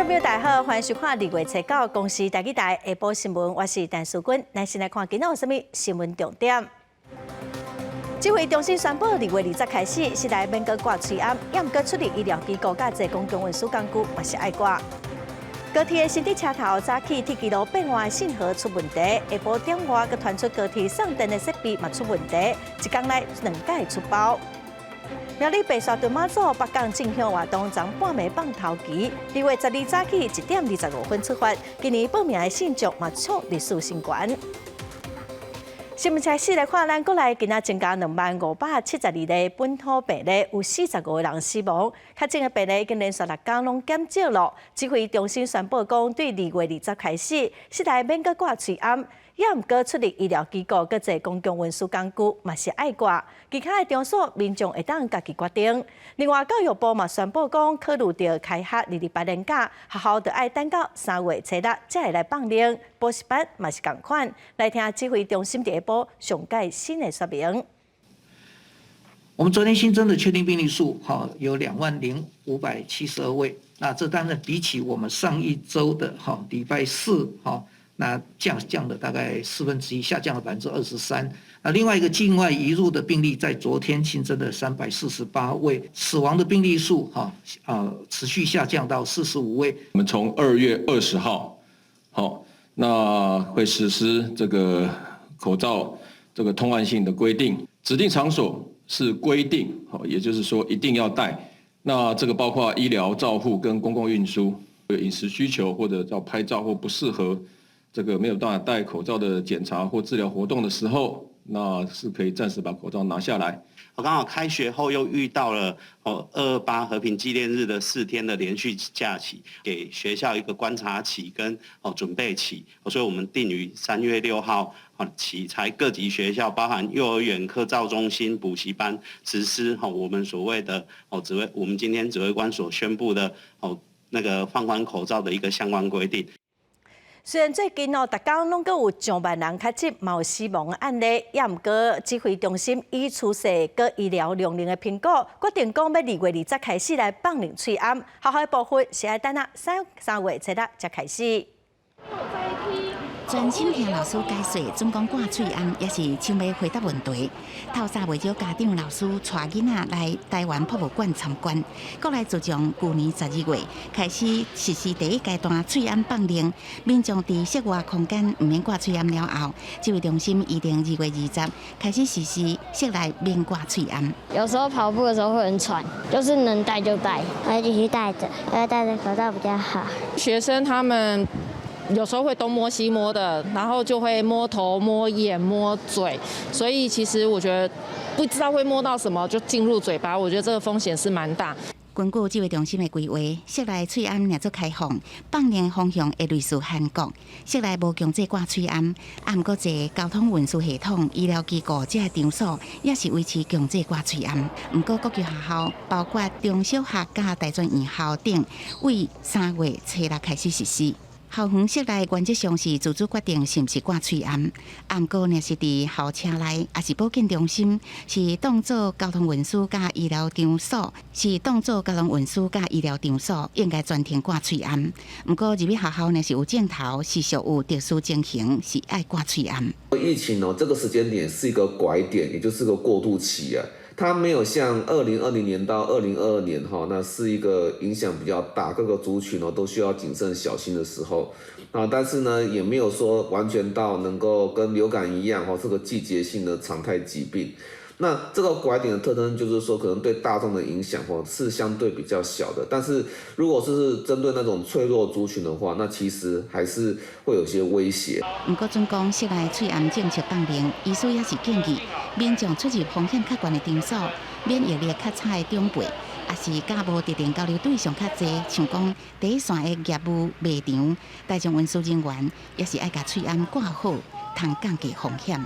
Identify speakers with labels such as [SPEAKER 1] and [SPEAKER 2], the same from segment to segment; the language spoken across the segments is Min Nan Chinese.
[SPEAKER 1] 朋友大家好，歡迎收看2月初九公視台語台下晡新聞，我是陳淑君。咱先來看今仔有啥物新聞重點。指揮中心宣布，2月20開始，室內免閣掛喙罨，也毋過出入醫療機構佮坐公共運輸工具嘛是愛掛。高鐵的新竹車頭早起鐵支路變換信號出問題，下晡點外閣傳出高鐵送電的設備嘛出問題，一工內兩擺出包。苗栗白沙屯媽祖北港進香活動昨半暝放頭旗，2月12早起1點25分出發，今年報名的信眾嘛創歷史新高。新聞開始來看，咱國內今仔增加20,572例本土病例，有45個人死亡。確診的病例已經連續6工攏減少了。指揮中心宣布講，對2月20開始，室內免閣掛喙罨，也毋過出入醫療機構、佮坐公共運輸工具嘛是愛掛。其他的場所，民眾會當家己決定。另外，教育部嘛宣布講，考慮著開學228連假，學校著愛等到3月初六才會來放令。補習班嘛是仝款。來聽指揮中心佇下晡上蓋新的說明。
[SPEAKER 2] 我們昨天新增的確定病例數，哈，有20,572位。那這當然比起我們上一周的哈禮拜四，哈，那降了大概四分之一，下降了23%。那另外一個境外移入的病例，在昨天新增的348位，死亡的病例數，哈，持續下降到45位。
[SPEAKER 3] 我們從2月20號，好，那會實施這個口罩這個通案性的規定，指定場所是規定，好，也就是說一定要戴。那這個包括醫療照護跟公共運輸、飲食需求或者要拍照或不適合這個沒有辦法戴口罩的檢查或治療活動的時候，那是可以暫時把口罩拿下來。
[SPEAKER 4] 我剛好開學後又遇到了哦228和平紀念日的4天的連續假期，給學校一個觀察期跟哦準備期，所以我們定於3月6號起，才各級學校，包含幼兒園、課照中心、補習班實施我們所謂的哦指揮，我們今天指揮官所宣布的哦那個放寬口罩的一個相關規定。
[SPEAKER 1] 雖然最近哦，逐工攏閣有上萬人確診，嘛有死亡的案例，也毋過指揮中心以趨勢佮醫療量能的評估，決定講欲2月20開始來放冷喙罨，學校的部分是愛等啊3月初六才開始。
[SPEAKER 5] 專心聽老師解說，準講掛喙罨，也是想欲回答問題。透早袂少家長老師帶囡仔來臺灣博物館參觀。國內自從舊年12月開始實施第一階段喙罨放令，民眾佇室外空間毋免掛喙罨了後，指揮中心預定2月20開始實施室內免掛喙罨。
[SPEAKER 6] 有時候跑步的時候會很喘，就是能戴就戴，
[SPEAKER 7] 我會繼續戴著，因為戴著口罩比較好。
[SPEAKER 8] 學生他們有時候會東摸西摸的，然後就會摸頭、摸眼、摸嘴，所以其實我覺得不知道會摸到什麼就進入嘴巴，我覺得這個風險是蠻大。
[SPEAKER 5] 根據指揮中心的規劃，室內喙罨若做開放，放令方向會類似韓國，室內無強制掛喙罨，啊，毋過坐交通運輸系統、醫療機構這個場所也是維持強制掛喙罨。毋過國際學校，包括中小學佮大專院校等，為3月初六開始實施。校園室內原則上是自主決定是毋是掛喙罨，啊，毋過若是佇校車內，抑是保健中心，是當做交通運輸佮醫療場所，是當做交通運輸佮醫療場所，應該全程掛喙罨。毋過入去學校若是有鏡頭，是屬有特殊情形，是愛掛喙罨。
[SPEAKER 9] 疫情哦，這個時間點是一個拐點，也就是個過渡期啊。它沒有像2020年到2022年哈，那是一個影響比較大，各個族群哦都需要謹慎小心的時候啊。但是呢，也沒有說完全到能夠跟流感一樣哈，這個季節性的常態疾病。那這個拐點的特徵就是說，可能對大眾的影響哦是相對比較小的。但是如果是針對那種脆弱族群的話，那其實還是會有些威脅。
[SPEAKER 5] 毋過準講室內喙罨政策放令，醫師也是建議民眾出入風險較懸的場所，免疫力較差的長輩，抑是佮無特定交流對象較濟，像講第一線的業務賣場、大眾運輸人員，也是愛共喙罨掛好，通降低風險。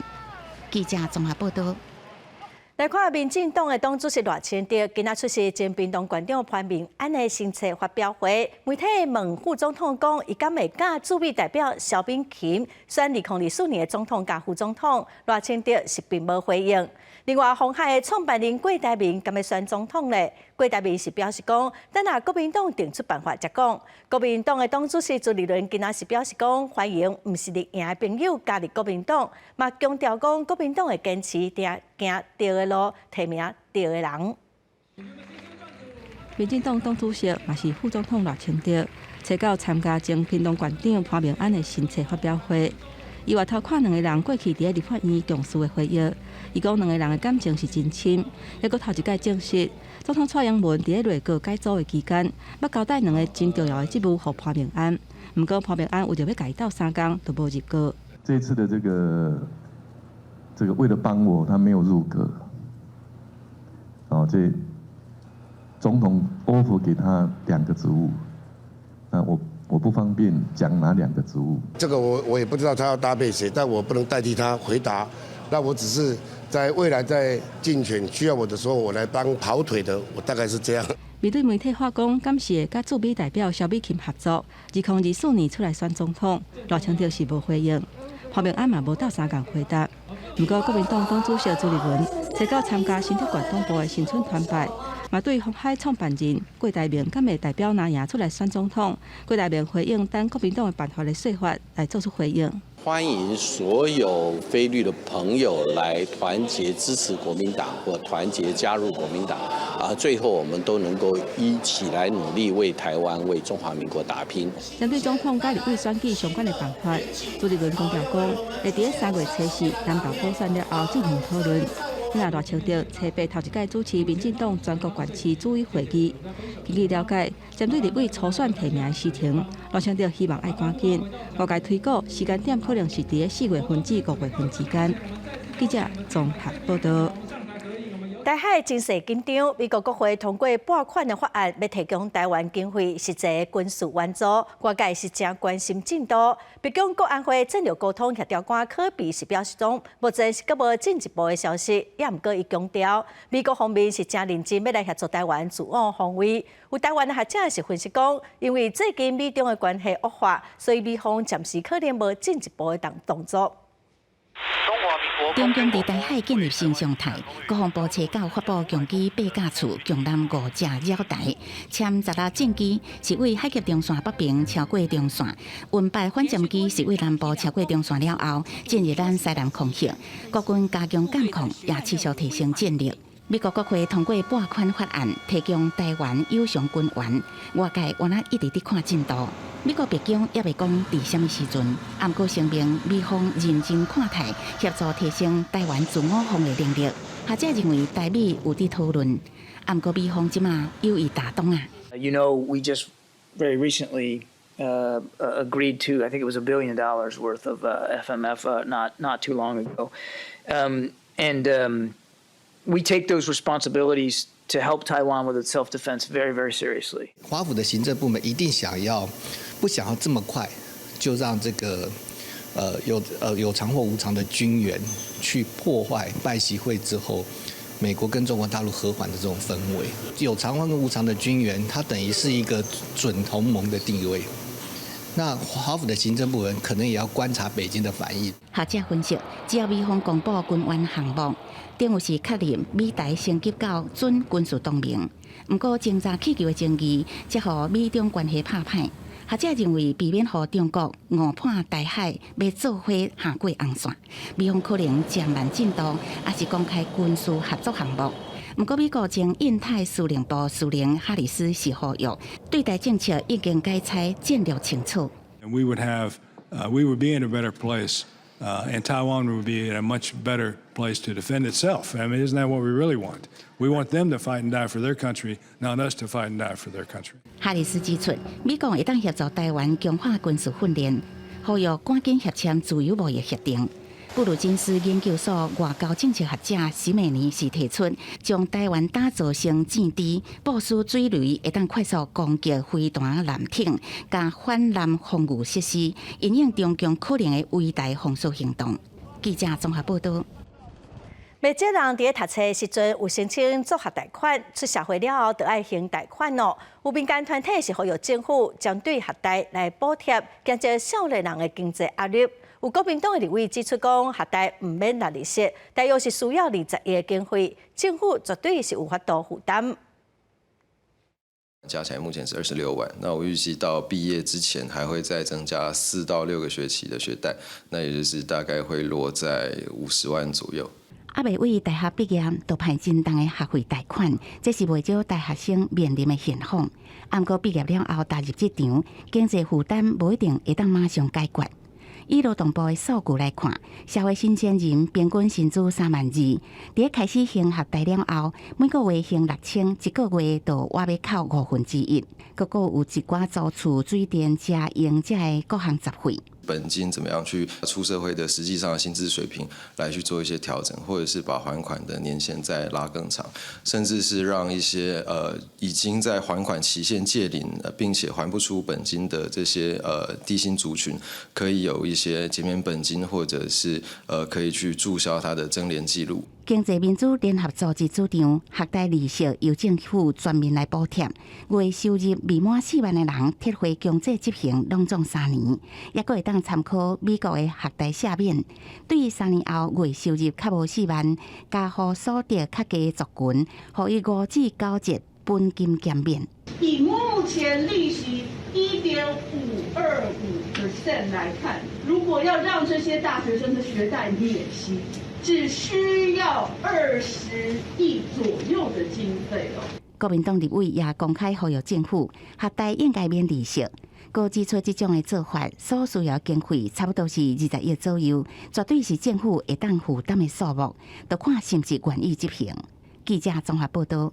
[SPEAKER 5] 記者綜合報道。
[SPEAKER 1] 來看民進黨的黨主席賴清德，今仔出席前屏東縣長潘孟安的新冊發表會，媒體問副總統講，伊敢會佮駐美代表蕭美琴選2024年的總統佮副總統，賴清德是並無回應。另外，鴻海的創辦人郭台銘敢欲選總統咧？郭台銘是表示講，等下國民黨定出辦法才講。國民黨的黨主席朱立倫今仔是表示講，歡迎毋是綠營的朋友加入國民黨，嘛強調講國民黨會堅持定行對的路，提名對的人。
[SPEAKER 10] 民進黨黨主席嘛是副總統賴清德，初九參加前屏東縣長潘孟安的新冊發表會。伊回頭看兩个人過去佇咧立法院共事的回憶，伊講兩个人的感情是真深，猶閣頭一擺證實，總統蔡英文佇咧內閣改組的期間，捌交代兩个真重要的職務予潘孟安。毋過潘孟安為著欲共伊鬥相共，就無入閣。
[SPEAKER 11] 這次的這個為了幫我，他沒有入閣。哦，這總統 offer 給他兩個職務，那我不方便講哪兩個職務。
[SPEAKER 12] 這個我也不知道他要搭配誰，但我不能代替他回答。那我只是在未來在競選需要我的時候，我來幫跑腿的，我大概是這樣。
[SPEAKER 10] 面對媒體發講，敢是會佮駐美代表蕭美琴合作，2024年出來選總統，賴清德是無回應，潘孟安嘛無鬥相共回答。毋過國民黨黨主席朱立倫初九參加新竹縣黨部的新春團拜，嘛對鴻海創辦人郭台銘敢會代表藍營出來選總統，郭台銘回應等國民黨的辦法的說法來做出回應。
[SPEAKER 13] 歡迎所有非綠的朋友來團結支持國民黨，或團結加入國民黨，啊，最後我們都能夠一起來努力為台灣、為中華民國打拼。
[SPEAKER 10] 針對總統佮立委選舉相關的辦法，朱立倫強調講，會佇咧3月初四南投補選了後進行討論。那賴清德初八頭一擺主持民進黨全國縣市主委會議。根據了解，針對立委初選提名的事情，賴清德希望愛趕緊，外界推估時間點可能是佇咧4月份至5月份之間。記者綜合報道。
[SPEAKER 1] 台海情勢緊張，美國國會通過撥款的法案，欲提供台灣經費實際軍事援助，外界是誠關心進度。白宮國安會戰略溝通協調官柯比是表示講，目前是閣無進一步的消息，也毋過伊強調，美國方面是誠認真欲來協助台灣自我防衛。有台灣的學者是分析講，因為最近美中的關係惡化，所以美方暫時可能無進一步的動作。
[SPEAKER 5] 中共佇台海建立新常態，國防部初九發布共機八架次共艦五隻繞台，殲十六戰機是對海峽中線北邊超過中線，運八反潛機是對南部超過中線了後進入咱西南空域，國軍加強監控，也持續提升戰力。美國國會通過撥款法案，提供台灣有償軍援，外界原來一直佇看進度。美國白宮猶未講佇啥物時陣，毋過聲明美方認真看待協助提升台灣自我防衛能力。學者認為台美有佇討論，毋過美方這馬有意打動啊。
[SPEAKER 14] We just very recently agreed to, I think it was $1 billion worth of FMF not too long ago, and we take those responsibilities to help Taiwan with its self-defense very, very seriously.
[SPEAKER 15] 華府的行政部門一定想要，不想要這麼快就讓這個有償或無償的軍援去破壞拜習會之後美國跟中國大陸和緩的這種氛圍。有償或跟無償的軍援，它等於是一個準同盟的地位。那華府的行政部門可能也要觀察北京的反應。
[SPEAKER 5] 學者分析，只要美方公布軍援項目，等於是確認美台升級到準軍事同盟。毋過，偵察氣球的爭議，則予美中關係拍歹。學者認為，避免予中國誤判台海欲做伙行過紅線，美方可能漸慢進度，抑是公開軍事合作項目。毋過，美國前印太司令部司令哈里斯是呼籲，對台政策已經改採戰略清楚。
[SPEAKER 16] We would be in a better place, and Taiwan would be in a much better place to defend itself. I mean, isn't that what we really want? We want them to fight and die for their country, not us to fight and die for their country.
[SPEAKER 5] 哈里斯指出，美國會當協助台灣強化軍事訓練，呼籲趕緊協簽自由貿易協定。布魯金斯研究所外交政策學者史美尼是提出，將台灣打造成戰地，部署水雷會當快速攻擊飛彈艦艇，佮反艦防禦設施，因應中共可能的圍台封鎖行動。記者綜合報道。
[SPEAKER 1] 袂少人佇咧讀冊時陣有申請助學貸款，出社會了後就愛還貸款咯。有民間團體是呼籲政府針對學貸來補貼，減少少年人的經濟壓力。有國民黨的立委指出講，學貸毋免納利息，大約是需要20億的經費，政府絕對是有法度負擔。
[SPEAKER 17] 加起來目前是26萬，那我預計到畢業之前還會再增加4到6個學期的學貸，那也就是大概會落在50萬左右。
[SPEAKER 5] 猶未對大學畢業就派真重的學費貸款，這是袂少大學生面臨的現況。毋過畢業了後踏入職場，經濟負擔無一定會當馬上解決。以勞動部的數據來看，社會新鮮人平均薪資3萬2，佇咧開始還學貸了後，每個月還6000，一個月就倚欲扣1/5。閣閣有一寡租厝、水電、食用這个各項雜費。
[SPEAKER 17] 本金怎麼樣去出社會的實際上的薪資水平來去做一些調整，或者是把還款的年限再拉更長，甚至是讓一些已經在還款期限屆臨，並且還不出本金的這些低薪族群，可以有一些減免本金，或者是可以去註銷他的徵聯記錄。
[SPEAKER 5] 經濟民主聯合組織主張，學貸利息由政府全面來補貼，月收入未滿4萬的人，撤回強制執行，攏總3年，抑閣會當參考美國的學貸赦免。對於3年後月收入較無4萬，加戶所得較低的族群，予伊5至9折本金減免。
[SPEAKER 18] 以目前利息1.525% 來看，如果要讓這些大學生的學貸免息，只需要20億左右的經費哦。
[SPEAKER 5] 國民黨立委也公開呼籲政府，學貸應該免利息。閣指出這種的做法所需要經費差不多是20億左右，絕對是政府會當負擔的數目，就看是毋是願意執行。記者綜合報道。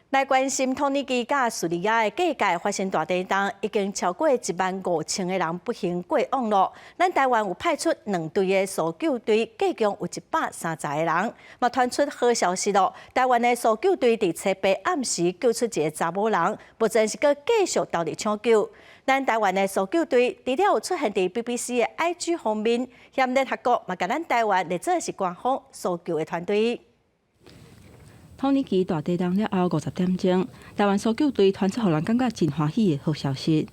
[SPEAKER 1] 來關心土耳其佮敘利亞的國界發生大地震，已經超過1萬5千個人不幸過往咯。咱台灣有派出兩隊的搜救隊，計共有130個人。嘛傳出好消息咯，台灣的搜救隊佇初八暗時救出一个查某人，目前是閣繼續投入搶救。咱台灣的搜救隊除了有出現佇 BBC 的 IG 封面，現聯合國嘛共咱台灣列做是官方搜救的團隊。
[SPEAKER 10] 土耳其大地震了後50點鐘，台灣搜救隊傳出予人感覺真歡喜的好消息。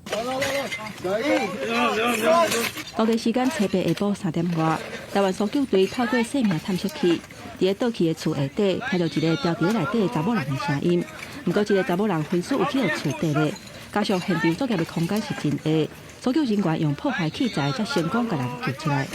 [SPEAKER 10] 當地時間初八下晡3點外，台灣搜救隊透過生命探測器，佇咧倒去的厝下底聽著一个牢佇咧內底的查某人的聲音。毋過，這个查某人昏死有去予厝底咧，加上現場作業的空間是真狹，搜救人員用破壞器材才成功共人救出來。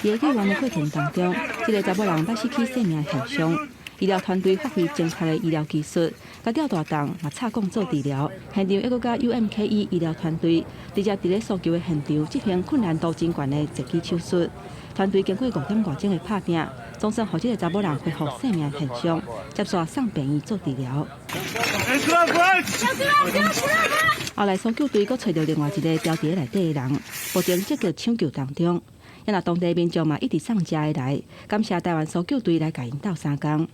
[SPEAKER 10] 佇救援的過程當中，這个查某人捌失去生命現象。醫療團隊發揮精確的醫療技術，共吊大動嘛插管做治療。現場猶閣佮 UMKE 醫療團隊直接佇咧搜救的現場執行困難度真懸的截肢手術。團隊經過5點外鐘的拍拚，總算予這个查某人恢復生命現象，接煞送病院做治療。後來搜救隊閣揣著另外一個牢佇咧內底的人，目前積極搶救當中。啊若當地民眾嘛一直送食的來，感謝台灣搜救隊來共𪜶鬥相共。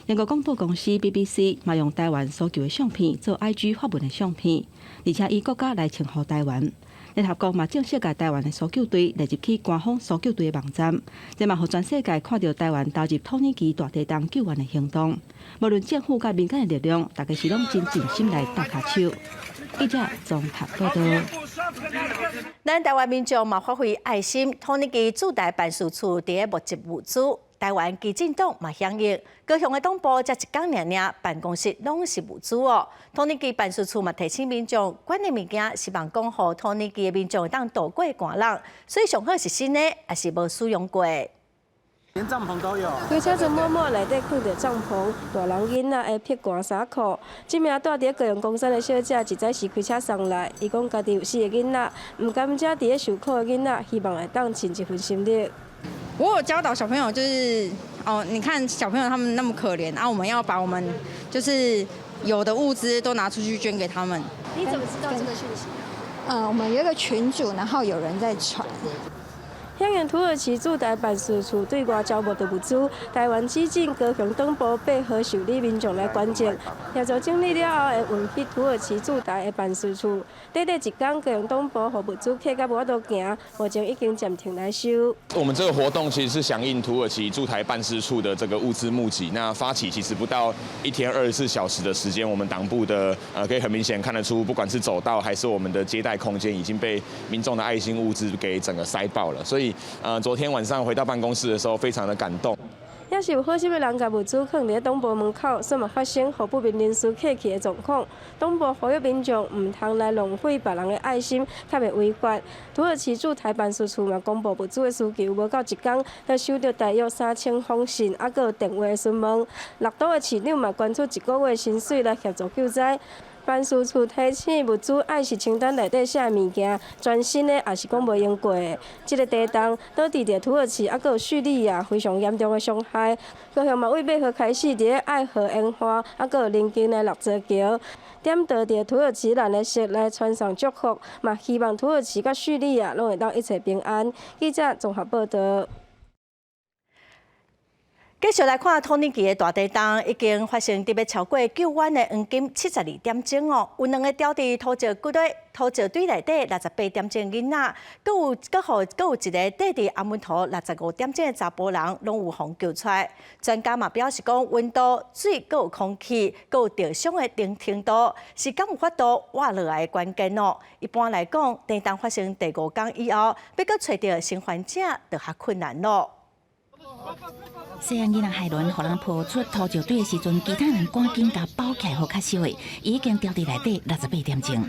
[SPEAKER 10] 英國廣播公司 BBC 嘛用台灣搜救的相片做 IG 發文的相片，而且以國家來稱呼台灣。聯合國嘛正式共台灣的搜救隊列入去官方搜救隊的網站，這嘛予全世界看著台灣投入土耳其大地震救援的行動。無論政府佮民間的力量，大家是攏真盡心來鬥跤手。記者綜合報道。
[SPEAKER 1] 咱台灣民眾嘛發揮愛心，土耳其駐台辦事處佇咧募集物資，台灣基進黨嘛響應，高雄的黨部才一工爾爾，辦公室攏是物資哦。土耳其辦事處嘛提醒民眾，捐的物件希望講予土耳其的民眾會當渡過寒冷，所以上好是新的，抑是無使用過。
[SPEAKER 19] 連帳篷都有。
[SPEAKER 20] 規車子滿滿，內底囥著帳篷，大人囡仔的披寒衫褲。這名蹛佇高雄岡山的小姐，一早時開車送來，伊講家己有四个囡仔，毋甘這佇咧受苦的囡仔，希望會當盡一份心力。
[SPEAKER 21] 我有教導小朋友，就是哦，你看小朋友他們那麼可憐，啊，我們要把我們就是有的物資都拿出去捐給他們。
[SPEAKER 22] 你怎麼知道這個訊息？
[SPEAKER 23] 我們有一個群組，然後有人在傳。
[SPEAKER 20] 响应土耳其驻台办事处对外招募的物资，台湾基进高雄党部8号受理民众来捐赠，协助整理了后会运去土耳其驻台的办事处。短短一工，高雄党部予物资客甲无法度行，目前已经暂停来收。
[SPEAKER 2] 我们这个活动其实是响应土耳其驻台办事处的这个物资募集，那发起其实不到一天24小时的时间，我们党部的可以很明显看得出，不管是走道还是我们的接待空间，已经被民众的爱心物资给整个塞爆了。所以昨天晚上回到办公室的时候，非常的感动。
[SPEAKER 20] 也是有好心的人共物资囥佇党部门口，煞嘛发生予不明人士客去的状况。党部呼吁民众毋通来浪费别人的爱心，较袂违法。土耳其驻台办事处嘛公布物资的需求，无够一工，就收到大约3000封信，犹阁有电话询问。六都的市长嘛捐出一个月薪水来协助救灾。办事处提醒物资爱是清单内底写的物件，全新的抑是讲无用过的。这个地动导致著土耳其犹阁有叙利亚非常严重的伤害。高雄嘛为8号开始伫爱河沿岸，犹阁有邻近的六座桥，点著伫土耳其蓝的色来传送祝福，嘛希望土耳其佮叙利亚拢会当一切平安。记者综合报道。
[SPEAKER 1] 继续来看土耳其的大地震，已经发生伫欲超过救援的黄金72点钟哦，有两个牢伫土石骨堆、土石堆内底68点钟囡仔，阁有阁予阁有一个缀伫阿门图65点钟的查埔人，拢有予救出来。专家嘛表示讲，温度、水、阁有空气、阁有著伤的程度，是敢有法度活落来的关键哦。一般来讲，地震发生第五工以后，欲阁揣著生還者就較困難咯。
[SPEAKER 5] 細漢囡仔海倫，予人抱出土石堆的時陣，其他人趕緊共包起來，予較燒的，伊已經牢佇內底68點鐘。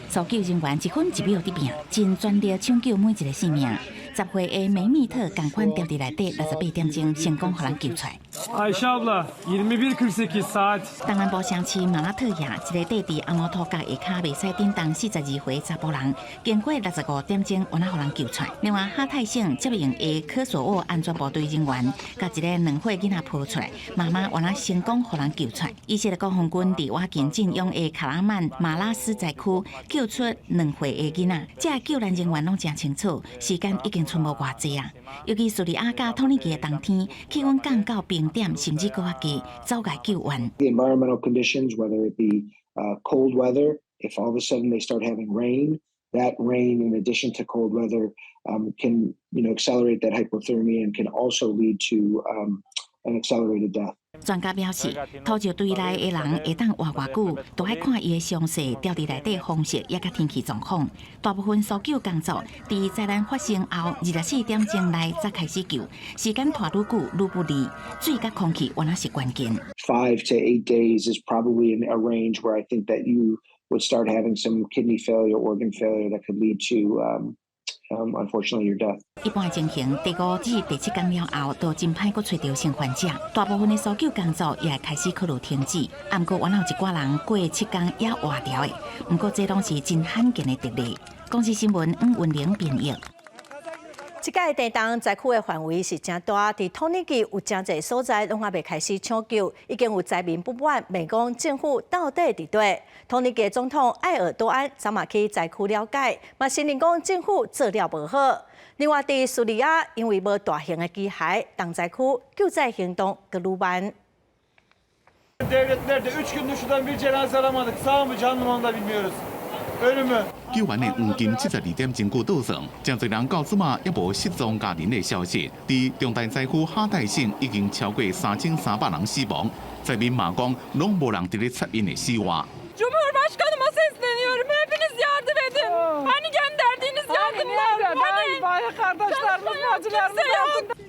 [SPEAKER 5] 搜救人員一分一秒佇拼，盡全力搶救每一個性命。10歲的梅密特仝款牢佇內底68點鐘，成功予人救出來。
[SPEAKER 22] Ayşe abla, 21.48 saat。
[SPEAKER 5] 東南部城市馬拉特亞，一個綴佇阿摩托角下跤袂使振動42歲查埔人，經過65點鐘，猶予人救出來。另外，哈泰省接應的科索沃安全部隊人員，共一个2歲囡仔抱出來，媽媽猶予成功予人救出來。以色列國防軍佇倚近鎮勇的卡拉曼馬拉斯災區救出2歲的囡仔，這救難人員攏誠清楚，時間已經賰無偌濟啊。尤其敘利亞佮土耳其的冬天，氣溫降到冰點，甚至閣較低，走來救援。
[SPEAKER 23] The environmental conditions, whether it be cold weather, if all of a sudden they start having rain, that rain, in addition to cold weather, can accelerate that hypothermia and can also lead to an accelerated death.
[SPEAKER 5] 專家表示，土石堆內的人會當活偌久，都愛看伊的傷勢、牢佇內底風勢，抑佮天氣狀況。大部分搜救工作佇災難發生後24點鐘內才開始救，時間拖愈久愈不利。水佮空氣原來是關鍵。
[SPEAKER 23] 5 to 8 days is probably in a range where I think that you would start having some kidney failure, organ failure that could lead to unfortunately your death.
[SPEAKER 5] 一般情形，第五至第七工了後，都真歹閣揣著生還者。大部分的搜救工作也會開始考慮停止。毋過，猶有一寡人過七工猶活著的。毋過，這攏是真罕見的特例。公視新聞黃文玲編譯。
[SPEAKER 1] 這擺地動災區的範圍是誠大，佇土耳其有誠濟所在攏猶未開始搶救，已經有災民不滿，問講政府到底佇佗？土耳其總統埃爾多安昨嘛去災區了解，嘛承認講政府做了無好。另外，佇敘利亞，因為無大型的機械，重災區救災行動閣愈慢。
[SPEAKER 22] Devletlerde 3 gündür şuradan bir cenaze alamadık. Sağ mı canlı mı onu da bilmiyoruz. Ölü mü?
[SPEAKER 24] 救援的黃金72點鐘過倒算，誠濟人到這馬猶無失蹤家人的消息。佇重大災區哈泰省已經超過3300人死亡，災民嘛講，攏無人佇咧插𪜶的死活。
[SPEAKER 25] Cumhurbaşkanıma sesleniyorum. Hepiniz yardım edin. Hani gönderdiğiniz yardımlar? Hani?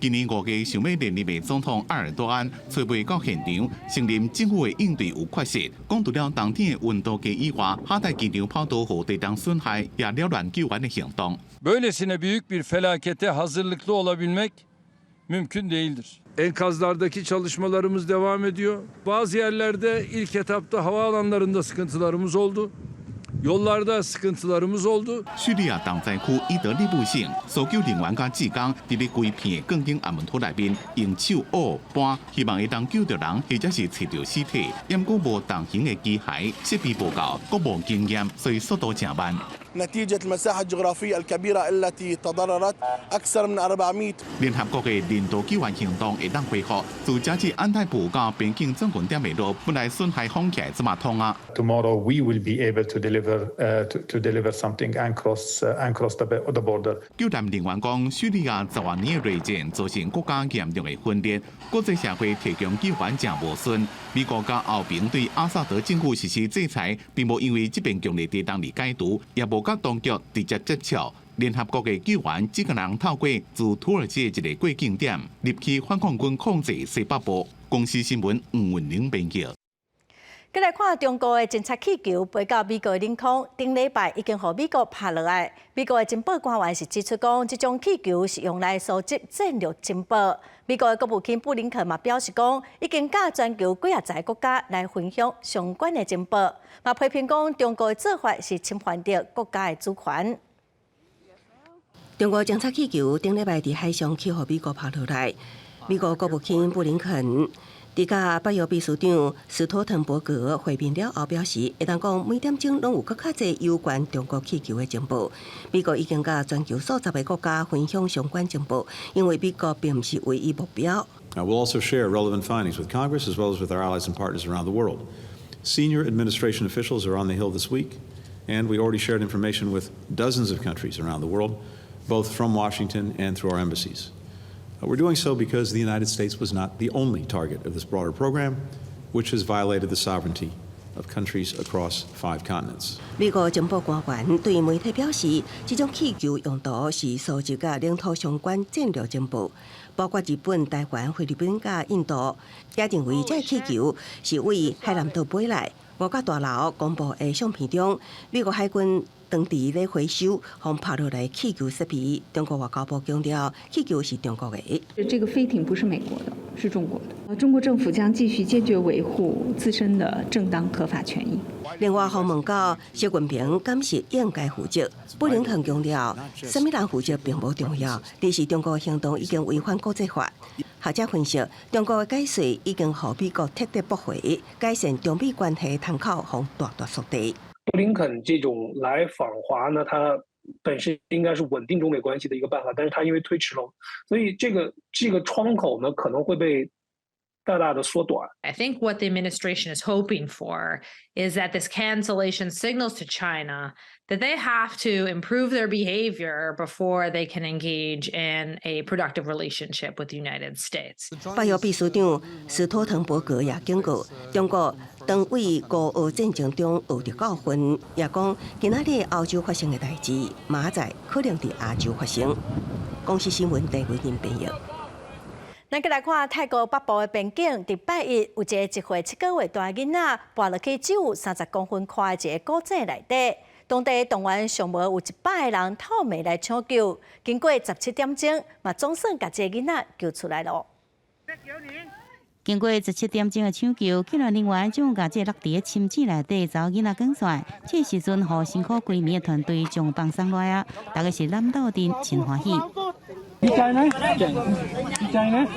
[SPEAKER 24] 今年5月想欲連任的總統埃爾多安，初八到現場，承認政府的應對有缺失。講除了冬天的溫度低以外，哈泰機場跑道予地動損害，也擾亂救援的行動。
[SPEAKER 26] Böylesine büyük bir felakete hazırlıklı olabilmek mümkün değildir.
[SPEAKER 16] Enkazlardaki çalışmalarımız devam ediyor. Bazı yerlerde ilk etapta havaalanlarında sıkıntılarımız oldu.
[SPEAKER 26] Yollarda sıkıntılarımız oldu.
[SPEAKER 24] 敘利亞重災區伊德利卜省搜救人員佮志工佇咧規片的鋼筋混凝土內面用手挖搬，希望會當救著人，或者是揣著屍體。毋過無重型的機械設備無夠，閣無經驗，所以速度誠慢。
[SPEAKER 3] نتيجة المساحة الجغرافية الكبيرة التي تضررت أكثر من 400
[SPEAKER 24] 聯合國的人道救援行動會當恢復，自加濟安泰普到邊境轉運點的路本來損害封起來，這麼通啊。
[SPEAKER 4] Tomorrow we will be able to deliver something and cross the border.
[SPEAKER 24] 救援人員講，敘利亞10多年的內戰造成國家嚴重的分裂，國際社會提供救援誠無順。美國佮歐盟對阿薩德政府實施制裁，並無因為這邊強烈地動而解除，也無佮當局直接接觸。聯合國的救援只可能透過自土耳其的一個過境點入去反抗軍控制西北部。公視新聞吳文玲編輯。
[SPEAKER 1] 閣來看中國的偵察氣球飛到美國的領空，頂禮拜已經予美國拍落來。美國的情報官員是指出講，這種氣球是用來收集戰略情報。美國的國務卿布林肯嘛表示講，已經佮全球幾仔十个國家來分享相關的情報，嘛批評講中國的做法是侵犯著國家的主權。
[SPEAKER 6] 中國偵察氣球頂禮拜佇海上去予美國拍落來，美國國務卿布林肯佇佮北約秘書長斯托滕伯格會面了後表示，會當講每點鐘攏有閣較濟有關中國氣球的情報。美國已經佮全球數十个國家分享相關情報，因為美國並毋是唯一目標。
[SPEAKER 7] We'll also share relevant findings with Congress as well as with our allies and partners around the world. Senior administration officials are on the Hill this week, and we already shared information with dozens of countries around the world, both from Washington and through our embassies. We're doing so because the United States was not the only target of this broader program, which has violated the sovereignty of countries across five continents.
[SPEAKER 6] 美國情報官員對媒體表示，這種氣球用途是收集佮領土相關戰略情報，包括日本、台灣、菲律賓佮印度，也認為這个氣球是對海南島飛來。五角大樓公布的相片中，美國海軍當時咧回收，予拍落來氣球設備。中國外交部強調，氣球是中國的。
[SPEAKER 8] 這個飛艇不是美國的，是中國的。中國政府將繼續堅決維護自身的正當合法權益。
[SPEAKER 6] 另外，訪問到習近平，敢是應該負責？布林肯強調，啥物人負責並無重要，但是中國行動已經違反國際法。學者分析，中國的解說已經予美國徹底駁回，改善中美關係窗口予大大縮短。
[SPEAKER 9] 布林肯這種來訪華呢，他本身應該是穩定中美關係的一個辦法，但是他因為推遲了，所以這個窗口呢可能會被大大的縮短。
[SPEAKER 27] I think what the administration is hoping for is that this cancellation signals to China that they have to improve their behavior before they can engage in a productive relationship with the United States.
[SPEAKER 6] 北約秘書長斯托滕伯格也警告，中國當對烏俄戰爭中學著教訓，也講今仔日歐洲發生的代誌，明仔載可能佇亞洲發生。公視新聞鄭偉仁編譯。
[SPEAKER 1] 咱閣來看泰國北部的邊境，佇拜一有一个1歲7個月大囡仔跋落去只有30公分寬的一个古井內底，當地動員上無有100個人透暝來搶救，經過17點鐘，嘛總算共這个囡仔救出來囉。
[SPEAKER 5] 經過17點鐘的搶救，救援人員終於共這个落佇咧深井內底查某囡仔趕出來。這時陣，予辛苦規暝的團隊終於放鬆落來啊！大家是攬鬥陣，真歡喜。
[SPEAKER 22] ดีใจไหมดีใจไหม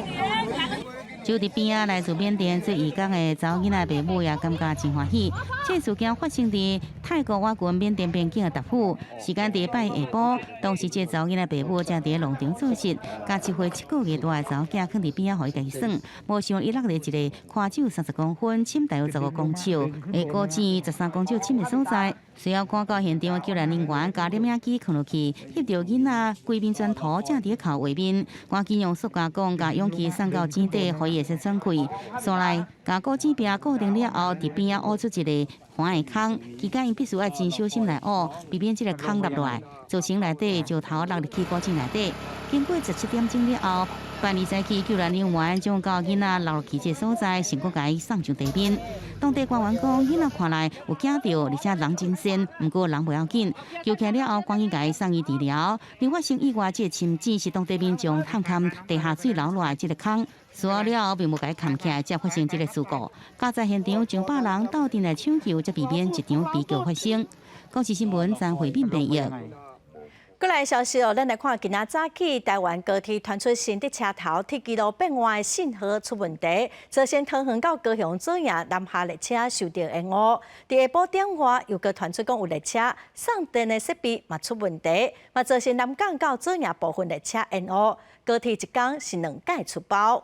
[SPEAKER 5] 就佇邊仔來自緬甸做義工的查某囡仔爸母也感覺真歡喜。這事件發生佇泰國倚近緬甸邊境的達府，時間佇拜下晡，當時這查某囡仔爸母正佇咧農場做事，共1歲7個月大的查某囝囥佇邊仔，予伊家己耍。無想伊落佇一个寬只有30公分、深大約15公尺的古井13公尺深的所在。隨後趕到現場的救援人員共攝影機囥落去，翕著囡仔規面全塗正佇咧哭畫面，趕緊用塑膠管共氧氣送到井底，予伊會使喘氣。紲來共古井壁固定了後，佇邊仔挖出一个橫的空，期間𪜶必須愛真小心來挖，避免這个空落落來，造成內底石頭落入去古井內底。經過17點鐘了後，拜二早起，救援人員將九个囡仔撈落去這个所在，成功共伊送上地面。當地官員講，囡仔看來有驚著，而且人真鮮，毋過人無要緊。救起了後，趕緊共伊送醫治療。另發生意外，這个深井是當地民眾探勘地下水流落來這个空，事後了後並無共伊崁起來，才發生這个事故。加在現場上百人鬥陣來搶救，才避免一場悲劇發生。公視新聞張惠敏編譯。
[SPEAKER 1] 過來消息哦，咱來看今仔早起台灣高鐵傳出新竹車頭鐵支路變換的信號出問題，造成桃園到高雄左營南下列車受著延誤。佇下晡點外又閣傳出講有列車送電的設備嘛出問題，嘛造成南港到左營部分列車延誤。高鐵一工是兩改出包。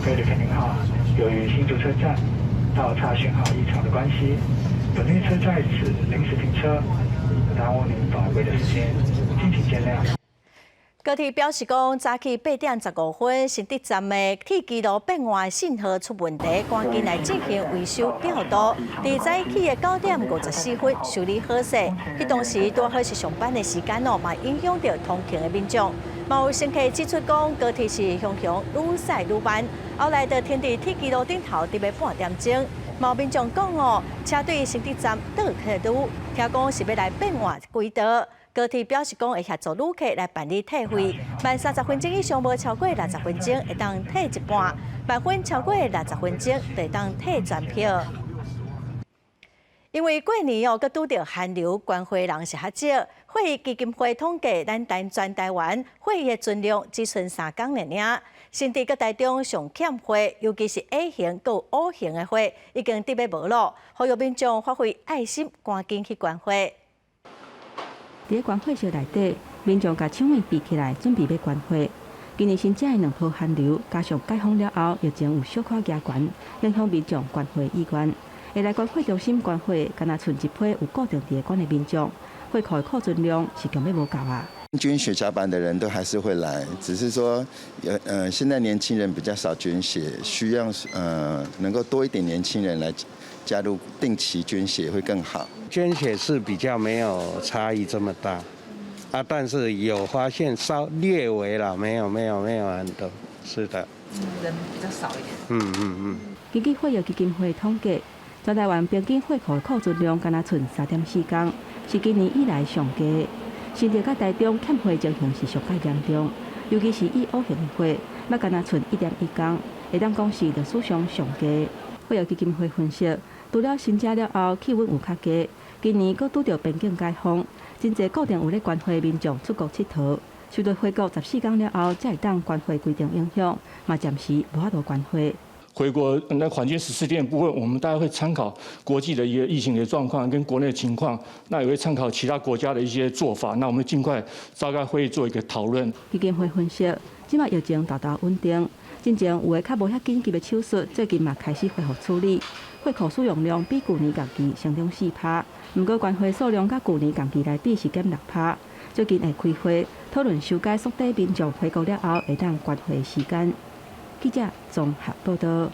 [SPEAKER 11] 各位旅客您好，由於新竹車站道岔訊號異常的關係，本列車在此臨時停車。耽誤您寶貴的時間，敬請見諒。
[SPEAKER 1] 高鐵表示講，早起8點15分，新竹站的鐵支路變換信號出問題，趕緊來進行維修調度。佇早起的9點54分修理好勢，彼當時拄好是上班的時間哦，嘛影響著通勤的民眾。嘛有乘客指出講，高鐵是常常愈駛愈慢，後來就停佇鐵支路頂頭，得欲半點鐘。嘛有民眾講哦，車對新竹站倒客路，聽講是欲來變換軌道。高鐵表示講會協助旅客來辦理退費，慢30分鐘以上無超過60分鐘，會當退一半；滿分超過六十分鐘，就會當退全票。因為過年哦，閣拄著寒流，捐血人是較少。血液基金會統計，咱台全台灣血液存量只剩3工爾爾。新竹佮台中上欠血，尤其是 A 型佮 O 型的血，已經得欲無咯。呼籲民眾發揮愛心，趕緊去捐血。
[SPEAKER 10] 佇捐血室內底，民眾共手腕比起來，準備欲捐血。今年新正的兩波寒流，加上解封了後，疫情有小可加懸，影響民眾捐血意願。會來捐血中心捐血，敢若賰一批有固定佇咧捐的民眾，血庫的庫存量是強欲無夠啊。
[SPEAKER 12] 捐血小板的人都還是會來，只是說，現在年輕人比較少捐血，需要能夠多一點年輕人來加入定期捐血會更好。
[SPEAKER 13] 捐血是比較沒有差異這麼大，啊，但是有發現稍略微啦，沒有沒有沒有很多，是的。
[SPEAKER 14] 人比較少一點。
[SPEAKER 13] 嗯嗯嗯。
[SPEAKER 10] 根據血液基金會統計，全台灣平均血庫的庫存量敢若賰3.4工，是今年以來上低。新竹佮台中欠血情形是上較嚴重，尤其是以 O 型的血，嘛敢若賰1.1工，會當講是歷史上上低。血液基金會分析，除了新正了後氣溫有較低，今年閣拄著邊境解封，真濟固定有咧捐血民眾出國𨑨迌，受著回國14工了後，才會當捐血規定影響，嘛暫時無法度捐血。
[SPEAKER 15] 回國那緩解14天部分，我們大概會參考國際的一個疫情的狀況跟國內的情況，那也會參考其他國家的一些做法，那我們盡快召開會議做一個討論。
[SPEAKER 10] 基金會分析，這擺疫情逐逐穩定，進前有的較無遐緊急的手術，最近嘛開始恢復處理，血庫使用量比舊年同期成長4趴，毋過捐血數量佮舊年同期來比是減6趴。最近會開會討論修改縮短民眾回國了後會當捐血時間。記者綜合報道。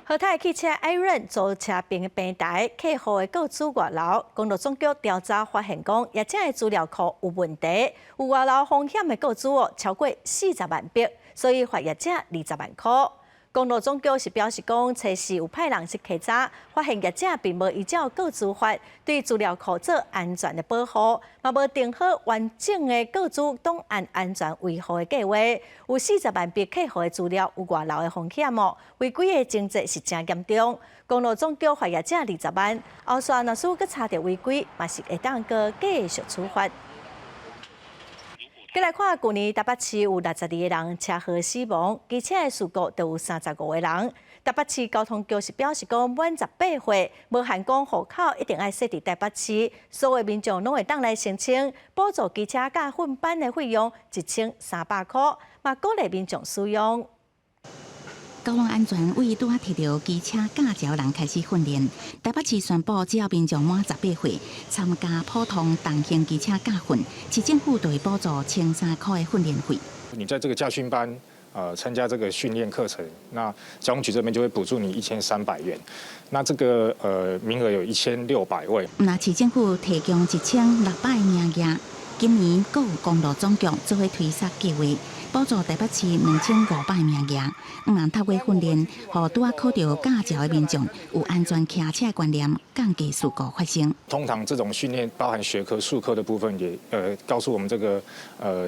[SPEAKER 1] 和泰汽車艾潤租車平平台客戶的個資外流，公路總局調查發現，講業者的資料庫有問題，有外流風險的個資哦超過40萬筆，所以罰業者20萬箍。公路總局是表示講，測試有派人去稽查，發現業者並無依照個資法對資料庫做安全的保護，嘛無定好完整的個資檔案安全維護的計劃，有40萬筆客戶的資料有外流的風險哦，違規的情節是誠嚴重。公路總局罰業者二十萬，後續若是閣查著違規，嘛是會當閣繼續處罰。過來看，舊年台北市有62個人車禍死亡，機車的事故就有35個人。台北市交通局是表示講，滿18歲，無限講戶口一定愛設佇台北市，所有民眾攏會當來申請補助機車駕訓班的費用1300箍，嘛鼓勵民眾使用。
[SPEAKER 5] 交通安全為拄仔提著機車駕照人開始訓練。台北市宣布，只要民眾滿十八歲，參加普通重型機車駕訓，市政府就會補助千三箍的訓練費。
[SPEAKER 17] 你在這個駕訓班，參加這個訓練課程，那交通局這邊就會補助你1300元。那這個名額有1600位。
[SPEAKER 5] 那市政府提供1600個名額。今年閣有公路總局做伙推捒計劃，補助台北市2500名額，毋通透過訓練，予拄仔考著駕照的民眾有安全騎車的觀念，降低事故發生。
[SPEAKER 17] 通常這種訓練包含學科、術科的部分，也告訴我們這個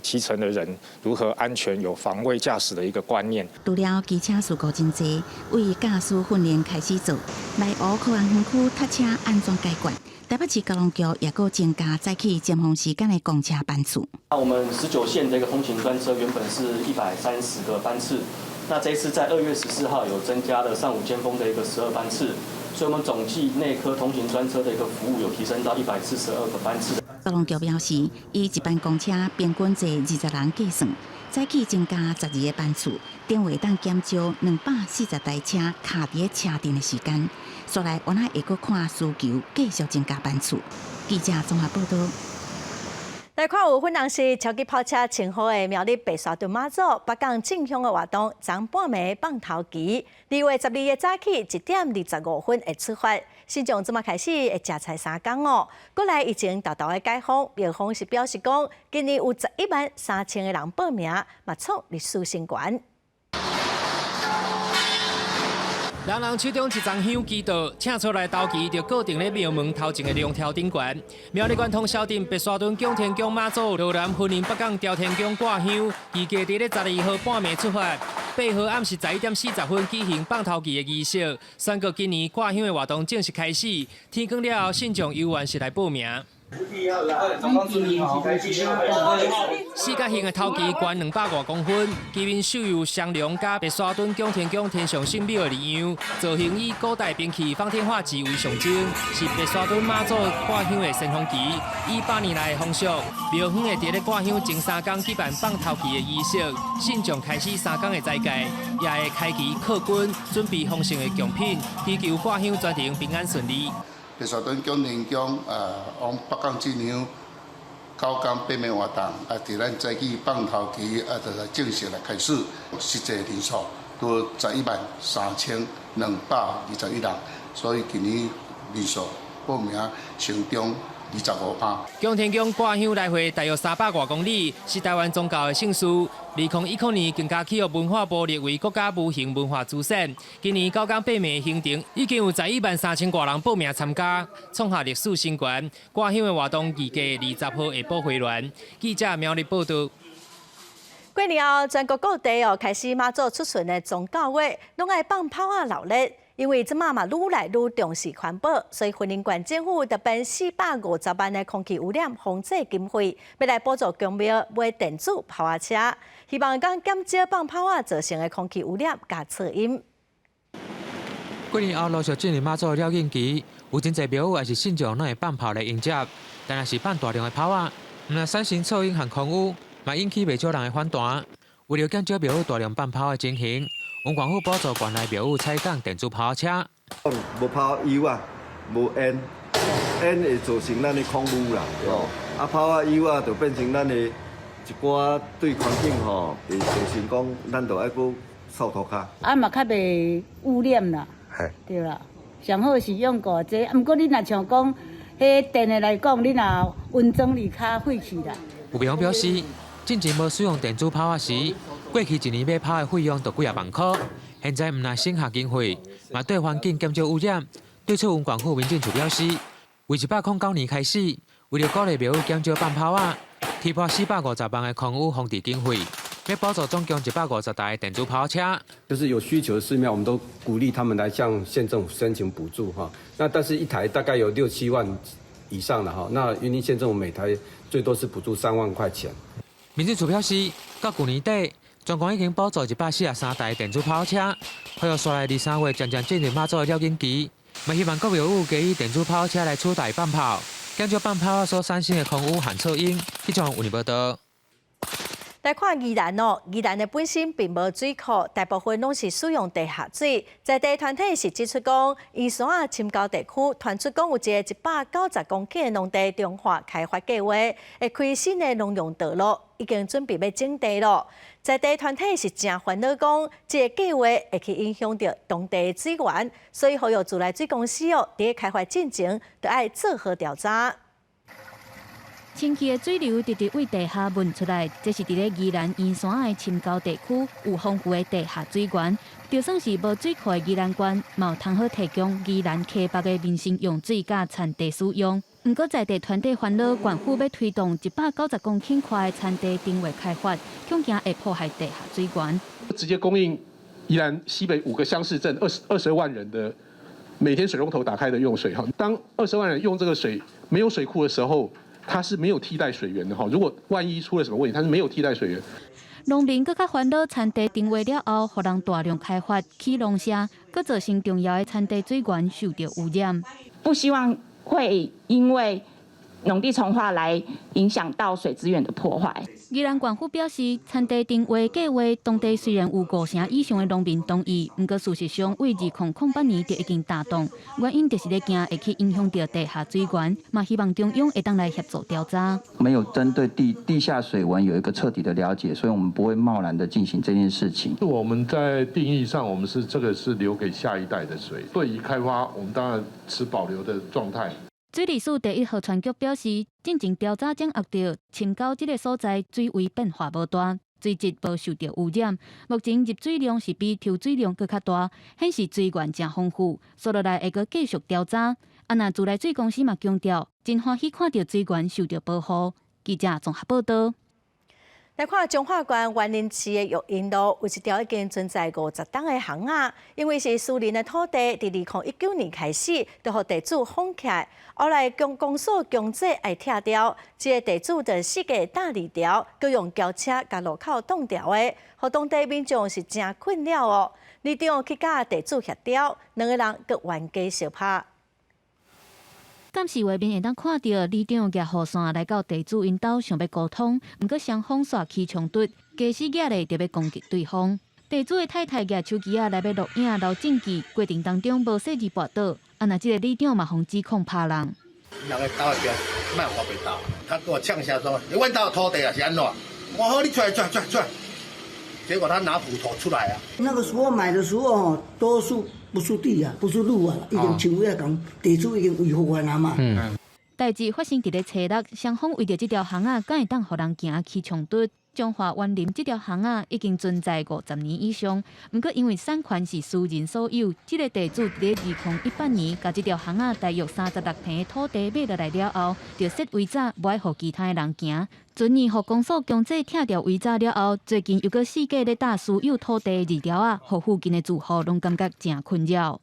[SPEAKER 17] 騎乘的人如何安全有防衛駕駛的一個觀念。
[SPEAKER 5] 除了機車事故真濟，為駕駛訓練開始做，內湖科學園區塞車安怎解決？台北市交通局也閣增加早起尖峰時間的公車班次。
[SPEAKER 2] 那我們19線這個通勤專車原本是130個班次，那這一次在2月14號有增加了上午尖峰的一個12班次，所以我們總計內科通勤專車的一個服務有提升到142個班次。
[SPEAKER 5] 交通局表示，以一班公車平均坐20人計算，早起增加12個班次，等於會當減少240台車卡佇咧車陣的時間。所來，我會閣看需求，繼續增加班次。記者綜合報道。
[SPEAKER 1] 來看有雲林市超級跑車稱號的苗栗白沙屯媽祖北港進香的活動，昨半暝放頭旗，2月12的早起1點25分會出發。信眾這馬開始會食菜三工哦。過來疫情沓沓的解封，廟方是表示講，今年有11萬3千個人報名，嘛創歷史新高。
[SPEAKER 14] 人人手中一叢香祈禱，請出來頭旗就固定咧廟門頭前的龍柱頂懸。苗栗縣通霄鎮白沙屯蔣天宮媽祖羅南雲林北港朝天宮掛香，預計佇咧12號半暝出發。8號暗時11點40分舉行放頭旗的儀式，宣告今年掛香的活動正式開始。天光了後，信眾猶原是來報名。四角形的頭旗懸200外公分，旗面繡有雙龍佮白沙屯蔣天宮天上聖廟的字樣，造型以古代兵器方天畫戟為象徵，是白沙屯媽祖掛香的先鋒旗。以百年來的風俗，廟方會佇咧掛香前3工舉辦放頭旗的儀式，信眾開始三工的齋戒，也會開旗犒軍，準備豐盛的貢品，祈求掛香全程平安順利。
[SPEAKER 18] 白沙屯蔣天宮往北港進香9工八暝活動，佇咱早起放頭旗，就來正式來開始，實際人數都113,221人，所以今年人數報名成長25%。
[SPEAKER 14] 蔣天宮掛香來回大約300外公里，是台灣宗教的盛事。2010年更加去予文化部列為國家無形文化資產。今年9工八暝行程已經有11萬3千外人報名參加，創下歷史新高。掛香的活動預計20號下晡回鑾。記者苗栗報道。
[SPEAKER 1] 過年後，全國各地哦開始媽祖出巡的宗教會，攏愛放炮仔鬧熱。因為這馬嘛愈來愈重視環保，所以雲林縣政府特編450萬的空氣污染防治經費，欲來補助宮廟買電子炮仔車，希望講減少放炮仔造成的空氣污染佮噪音。
[SPEAKER 19] 過年後陸續進入媽祖的繞境期，有真濟廟宇抑是信眾攏會放炮來迎接，但若是放大量的炮仔，毋但產生噪音和空污，嘛引起袂少人的反彈。為著減少廟宇大量放炮的情形，雲縣府補助縣內廟宇採購電子炮車。
[SPEAKER 22] 無炮油啊，無煙，煙會造成咱的空污啦，吼。啊，炮仔油啊，就變成咱的一寡對環境吼，會造成講，咱就愛閣掃塗跤。
[SPEAKER 20] 啊嘛較袂污染啦，對啦。上好是用過這個，毋過你若像講，彼電的來講，你若安裝哩較費氣啦。
[SPEAKER 19] 有廟表示，進前無使用電子炮仔時，過去一年買炮的費用就幾仔萬箍，現在毋但省下經費，嘛對環境減少污染。對此，雲縣府民政處表示，為109年開始，為著鼓勵廟宇減少放炮仔，提撥450萬的空污防治經費，欲補助總共150台電子炮車。
[SPEAKER 24] 就是有需求的寺廟，我們都鼓勵他們來向縣政府申請補助哈。那但是一台大概有六七萬以上的哈，那雲林縣政府每台最多是補助3萬塊錢。
[SPEAKER 19] 民政處表示，到舊年底，全國已經補助143台電子炮車，予紲來23月漸漸進入媽祖的繞境期，嘛希望各廟宇加以電子炮車來取代放炮，減少放炮所產生的空污和噪音。以上有報道。
[SPEAKER 1] 來看宜蘭哦，宜蘭的本身並無水庫，大部分攏是使用地下水。在地團體是指出講，宜山仔深溝地區傳出講有一个190公頃的農地重劃開發計劃，會開新的農用道路，已經準備欲徵地囉。在地團體是誠煩惱講，這个計劃會去影響著當地的水源，所以呼籲自來水公司哦，佇咧開發進前，著愛做好調查。
[SPEAKER 3] 清氣的水流直直對地下噴出來，這是佇咧宜蘭員山的深溝地區有豐富的地下水源。就算是無水庫的宜蘭縣，嘛有通好提供宜蘭溪北的民生用水佮田地使用。毋過在地團體煩惱，縣府欲推動190公頃寬的田地重劃開發，恐驚會破壞地下水源。
[SPEAKER 4] 直接供應宜蘭西北五個鄉市鎮22萬人的每天水龍頭打開的用水。哈，當22萬人用這個水沒有水庫的時候，它是沒有替代水源的哈。如果萬一出了什麼問題，它是沒有替代水源。
[SPEAKER 3] 農民閣較煩惱，田地重劃了後，予人大量開發起農舍，閣造成重要的田地水源受著污染。
[SPEAKER 16] 不希望會因為農地重劃來影響到水資源的破壞。
[SPEAKER 3] 宜蘭縣府表示，田地重劃計畫當地雖然有五成以上的農民同意，毋過事實上，對2008年就已經大動，原因就是咧驚會去影響著地下水源，嘛希望中央會當來協助調查。
[SPEAKER 21] 沒有針對地下水文有一個徹底的了解，所以我們不會貿然的進行這件事情。
[SPEAKER 23] 我們在定義上，我們是這個是留給下一代的水。對於開發，我們當然持保留的狀態。
[SPEAKER 3] 水利署第一河川局表示，進前調查掌握著深溝這个所在水位變化無大，水質無受著污染。目前入水量是比抽水量閣較大，顯示水源誠豐富。紲落來會閣繼續調查。啊，若自來水公司嘛強調，真歡喜看著水源受著保護。記者綜合報導。
[SPEAKER 1] 來看彰化縣員林市的育英路，有一條已經存在50冬的巷仔，因為是私人的土地，佇2019年開始就予地主封起來，後來公所強制愛拆掉，這个地主就四界搭二條，閣用轎車共路口擋牢的，予當地民眾是誠困擾哦。里長去佮地主協調，兩個人閣冤家相拍。
[SPEAKER 3] 監視畫面會當看著里長舉雨傘來到地主𪜶兜，想欲溝通，毋過雙方煞起衝突，家私舉咧就欲攻擊對方。地主的太太舉手機仔來欲錄影留證據，過程當中無細膩跋倒，啊若這个里長嘛予指控拍人。
[SPEAKER 25] 人個兜邊，莫烏白鬥，他給我嗆聲說：你阮兜土地啊是按怎？我好，你出來出來出來出來。結果他拿斧頭出來啊！
[SPEAKER 26] 那個時候買的時候，多數不是地啊，不是路啊，已經像尾講地主已經違法啊嘛。
[SPEAKER 3] 代誌發生佇咧初六，雙方為著這條巷仔，敢會當予人行起衝突？彰化員林這條巷仔已經存在50年以上，毋過因為產權是私人所有，這个地主佇咧2018年，共這條巷仔大約36坪的土地買落來了後，就設圍柵，無愛予其他的人行。前年予公所強制拆掉圍柵了後，最近又閣四界咧搭私有土地二條仔，予附近的住戶攏感覺誠困擾。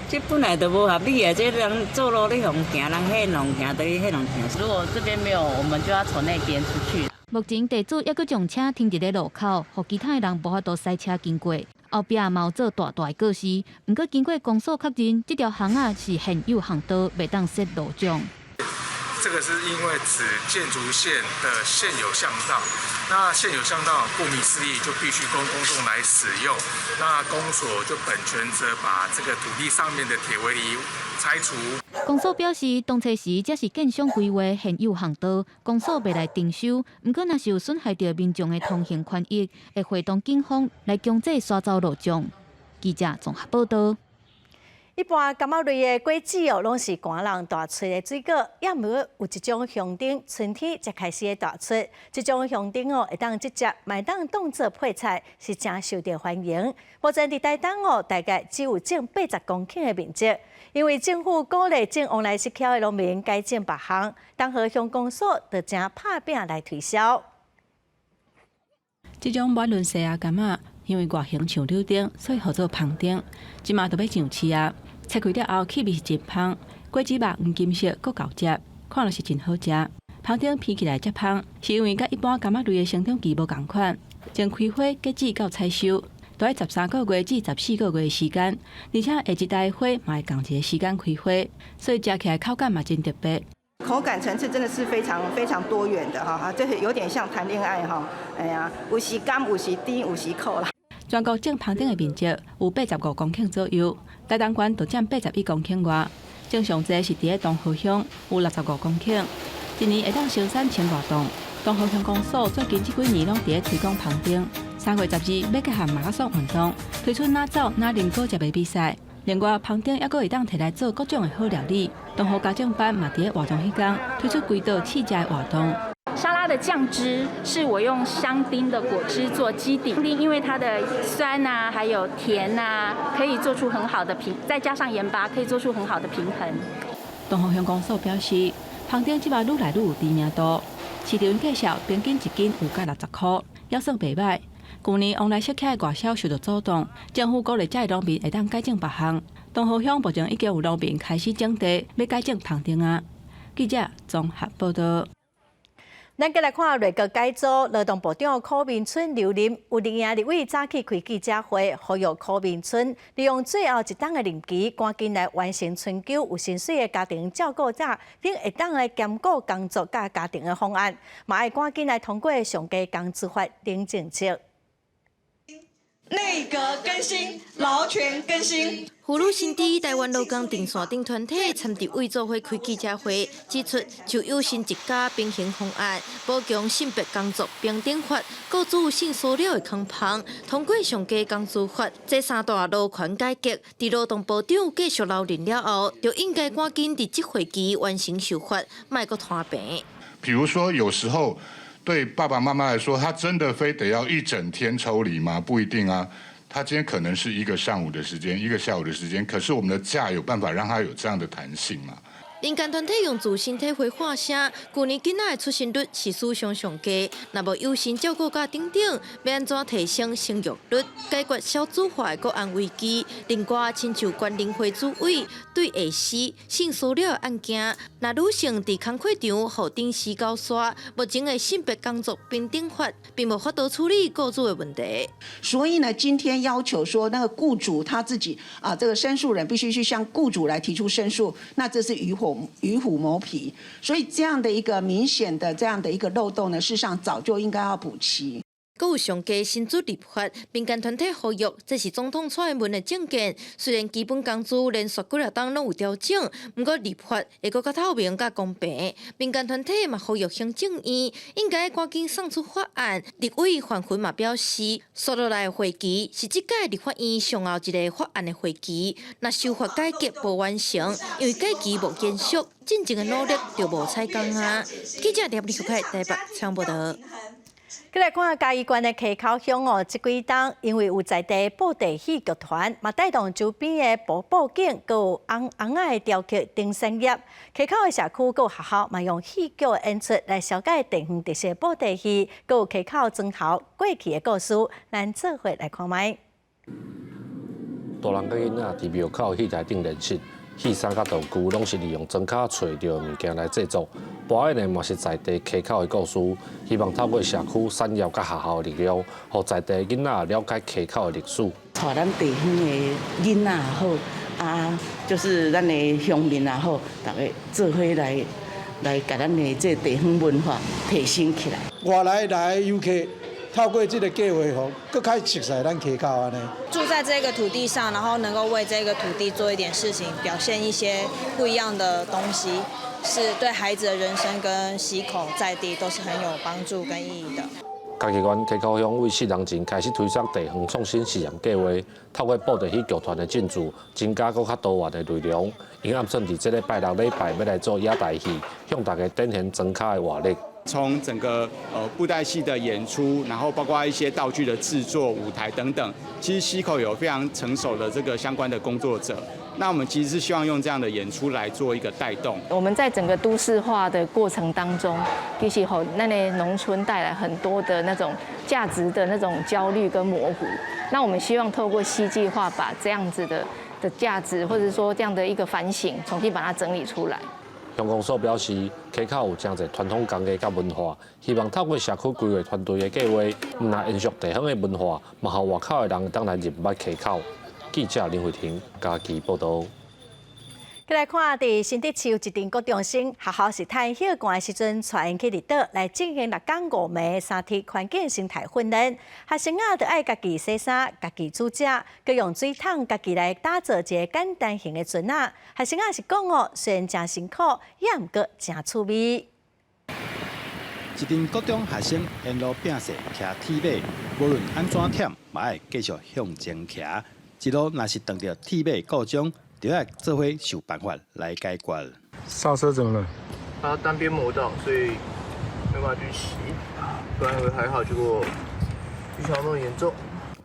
[SPEAKER 28] 這本來就無合理啊！這人做路咧予行，人彼弄行，佇彼弄行。
[SPEAKER 29] 如果這邊沒有，我們就要從那邊出去。
[SPEAKER 3] 目前地主猶閣將車停佇咧路口，予其他的人無法度駛車經過。後壁嘛有做大大的告示，毋過經過公所確認，這條巷仔是現有巷道，袂當設路障。
[SPEAKER 30] 這個是因為指建築線的現有巷道，那現有巷道顧名思義就必須供公眾來使用，那公所就本權責把這個土地上面的鐵圍籬拆除。
[SPEAKER 3] 公所表示，當初時這是建商規劃現有巷道，公所袂來徵收。毋過，若是有損害著民眾的通行權益，會會同警方來強制刷走路障。記者綜合報導。
[SPEAKER 1] 一般柑仔類的果子哦，攏是寒人大出的水果，也毋過有一種香橙，春天才開始大出。這種香橙哦，會當直接嘛會當當做配菜，是誠受著歡迎。目前佇台東哦，大概只有種80公頃的面積，因為政府鼓勵種旺來適巧的農民改種別項，東河鄉公所就誠拍拚來推銷。
[SPEAKER 10] 這種滿崙西亞柑仔，因為外形像柳丁，所以號做芳丁。這馬就欲上市啊！切開了後，氣味是真芳，果子肉黃金色，閣厚汁，看落是真好食。芳丁闻起來遮芳，是因為佮一般柑仔類的生長期無仝款，從開花結籽到採收，都愛13個月至14個月的時間，而且下一代花嘛會仝一个時間開花，所以食起來口感嘛真特別。
[SPEAKER 31] 口感層次真的是非常非常多元的哈，這有點像談戀愛哈，哎呀，有時甘，有時甜，有時苦啦。
[SPEAKER 10] 全國種芳丁的面積有85公頃左右，台東縣就佔81公頃外。種上濟是佇咧東河鄉，有65公頃，一年會當生產千外噸。東河鄉公所最近這幾年攏佇咧推廣芳丁。3月12欲結合馬拉松運動，推出哪走哪啉果汁的比賽。另外，芳丁猶閣會當提來做各種的好料理。東湖家長班嘛佇咧活動彼工推出幾道試食的活動。
[SPEAKER 2] 沙拉的醬汁是我用香丁的果汁做基底，香丁因為它的酸啊，還有甜啊，可以做出很好的平，再加上鹽巴，可以做出很好的平衡。
[SPEAKER 10] 東湖鄉公所表示，芳丁這擺愈來愈有知名度，市場介紹平均一斤有價60箍，也算袂䆀。舊年往來適起的外銷受到阻擋，政府鼓勵遮的農民會當改種別項。東湖鄉目前已經有農民開始種地，欲改種芳丁仔。記者綜合報道。
[SPEAKER 1] 咱閣來看內閣改組，勞動部長柯明春留任，有綠營立委早起開記者會，呼籲柯明春利用最後一冬的任期，趕緊來完成春秋有薪水的家庭照顧者，並會當來兼顧工作佮家庭的方案，嘛愛趕緊來通過上低工資法等政策。
[SPEAKER 6] 內閣更新，勞權更新。
[SPEAKER 7] 婦女新知台灣勞工陣線等團體參立委做伙開記者會，指出就有薪一家平衡方案，補強性別工作平等法，雇主性騷擾的空縫，通過上低工資法，這三大勞權改革，佇勞動部長繼續留任了後，就應該趕緊佇這會期完成修法，莫閣拖平。
[SPEAKER 8] 比如說，有時候對爸爸媽媽來說，他真的非得要一整天抽離嗎？不一定啊。他今天可能是一個上午的時間，一個下午的時間，可是我們的假有辦法讓他有這樣的彈性嗎？
[SPEAKER 7] 民間團體用自身體會發聲，舊年囡仔的出生率是史上上低，若無優先照顧甲等等，欲按怎提升生育率，解決少子化的國安危機？另外，親像關寧輝主委對下司性騷擾的案件，若女性佇工課場予頂司攪沙，目前的性別工作平等法並無法度處理雇主的問題。
[SPEAKER 9] 所以呢，今天要求說，那個雇主他自己啊，這個申訴人必須去向雇主來提出申訴，那這是與虎謀皮，所以這樣的一個明顯的這樣的一個漏洞呢，事實上早就應該要補齊。
[SPEAKER 7] 閣有上低薪資立法，民間團體呼籲，這是總統蔡英文的政見。雖然基本工資連續幾若冬攏有調整，毋過立法會閣較透明、較公平。民間團體嘛呼籲行政院應該趕緊送出法案。立委范雲嘛表示，紲落來的會期是這屆立法院上後一个法案的會期。若修法改革無完成，因為改期無延續，進前的努力就無彩工啊。記者李淑凱台北採訪報導。
[SPEAKER 1] 閣來看嘉義縣的溪口鄉哦，這幾冬因為有在地布袋戲劇團，嘛帶動周邊的瀑布景，閣有尪尪仔的雕刻等產業。溪口的社區閣有學校嘛用戲劇演出來紹介地方特色布袋戲，閣有溪口莊頭過去的故事，咱做伙來看覓。
[SPEAKER 11] 大人佮囡仔佇廟口戲台頂練習。戲衫佮道具攏是利用莊跤揣著的物件來製作，播演的嘛是在地溪口的故事，希望透過社區產業佮學校的力量，予在地囡仔了解溪口的歷史。
[SPEAKER 12] 帶咱地方的囡仔也好，啊，就是咱的鄉民也好，逐家做伙來來共咱的這地方文化提升起來。
[SPEAKER 13] 外來來遊客透過這个計畫吼，閣較熟悉咱溪口按呢。
[SPEAKER 15] 住在這個土地上，然後能夠為這個土地做一點事情，表現一些不一樣的東西，是對孩子的人生跟溪口在地都是很有幫助跟意義的。
[SPEAKER 11] 嘉義縣溪口鄉為4年前開始推出地方創新試驗計劃，透過布袋戲劇團的進駐，增加閣較多元的內容。𪜶暗算佇這个拜六禮拜欲來做野台戲，向大家展現莊跤的活力。
[SPEAKER 17] 從整個布袋戲的演出，然後包括一些道具的製作、舞台等等，其實溪口有非常成熟的這個相關的工作者。那我們其實是希望用這樣的演出來做一個帶動。
[SPEAKER 27] 我們在整個都市化的過程當中，其實予咱的農村帶來很多的那種價值的那種焦慮跟模糊。那我們希望透過戲劇化，把這樣子的價值，或者說這樣的一個反省，重新把它整理出來。
[SPEAKER 11] 鄉公所表示，溪口有誠濟傳統工藝佮文化，希望透過社區規劃團隊的計劃，毋但延續地方的文化，嘛予外口的人當來認捌溪口。記者林慧婷嘉義報導。
[SPEAKER 1] 閣來看，佇新竹市有一陣國中生，學校是趁歇寒的時陣，帶𪜶去離島來進行六工五暝三鐵環境生態訓練。學生仔著愛家己洗衫、家己煮食，閣用水桶家己來打造一个簡單型的船仔。學生仔是講哦，雖然誠辛苦，也毋過誠趣味。
[SPEAKER 32] 一陣國中學生沿路拚勢騎鐵馬，無論按怎忝，嘛愛繼續向前騎。這路若是撞著鐵馬故障，就愛做伙想辦法來解決。
[SPEAKER 30] 剎車怎麼了？
[SPEAKER 4] 它單邊磨到，所以沒辦法去騎。本來以為還好，結果沒想到那麼嚴重。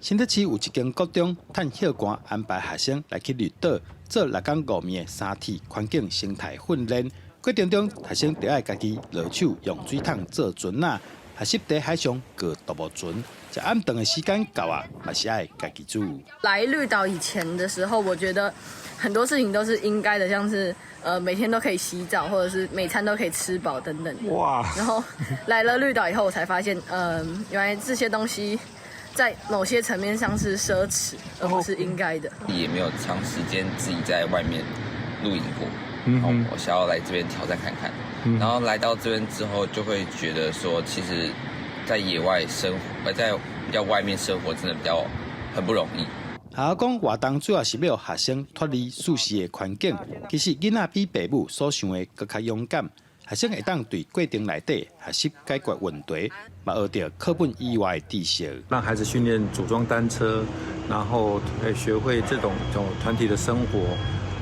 [SPEAKER 32] 新竹市有一間國中，趁歇寒安排學生來去綠島做六工五暝的三鐵環境生態訓練。過程中，學生著愛家己落手用水桶做船仔，學習佇海上過獨木船。食暗頓的時間到啊，嘛是愛家己煮。
[SPEAKER 5] 來綠島以前的時候，我覺得很多事情都是應該的，像是每天都可以洗澡，或者是每餐都可以吃飽等等。
[SPEAKER 30] 哇！
[SPEAKER 5] 然後來了綠島以後，我才發現，原來這些東西在某些層面上是奢侈，而不是應該的。
[SPEAKER 14] 也沒有長時間自己在外面露營過，然後我想要來這邊挑戰看看。然後來到這邊之後，就會覺得說，其實，在野外生活，在比較外面生活，真的比較很不容易。
[SPEAKER 32] 學校講活動主要是欲予學生脫離舒適的環境，其實囡仔比爸母所想的閣較勇敢。學生會當對過程內底學習解決問題，嘛學著課本以外的知識。
[SPEAKER 16] 讓孩子訓練組裝單車，然後學會這種團體的生活，